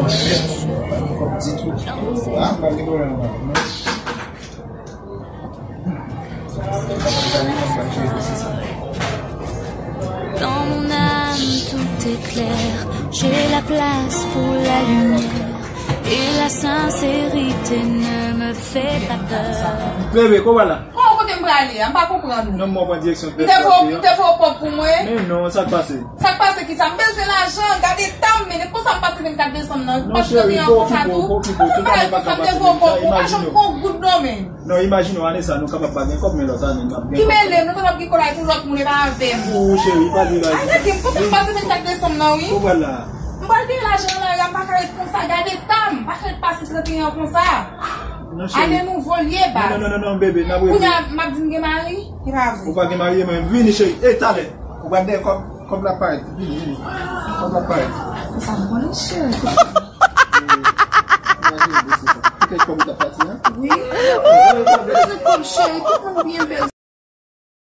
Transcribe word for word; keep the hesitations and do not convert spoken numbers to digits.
Kòb ditou. Ah, pa gen pwoblèm, non. Dans mon âme, tout est clair. J'ai la place pour la lumière. Et la sincérité ne me fait pas peur. Bebe, kòman la? Bon, kote m prale a? M pa konprann ou. Non, mwen pran direksyon M te fè w- m te fè w pòv pou mwen. Men non, sa k pase? Sa k pase ki sa? M bezwen lajan, gade tan m, men konsa m pase vennkat desanm nan. M pa t gen yon konsa tou. Tout bagay konsa, m te fè w pòv pou mwen, jan m gon goud non men. Non, imajine w ane sa, nou kapab pa gen kòb, men lòt ane, n ap gen Ki kòb. Mele, nou kapab gen kòb ak yon lòt moun, e pa avè m. Ou cheri, pa di la. Ay, gade m, konsa m pase vennkat desanm nan, wi. Ou pral la. M pral gen lajan la, m pa ka ret konsa, gade tan m, m pa ka ret pase trannteyen konsa. Non, cheri. Ane nouvo l ye, baz. Non, non, non, non, bebe, n ap Kounye rete. a, m ap di m gen mari, e pa vre. Ou pa gen mari, men vini, cheri. E talè. Ou pral dèyè kòb, kòb la parèt. Vini, vini. Kòb la parèt. Sa m konnen, cheri. Imajine w se sa. Ou te kòb ou t ap pati, hein? Wi. Bezwen kòb, cheri, tout moun byen bèl.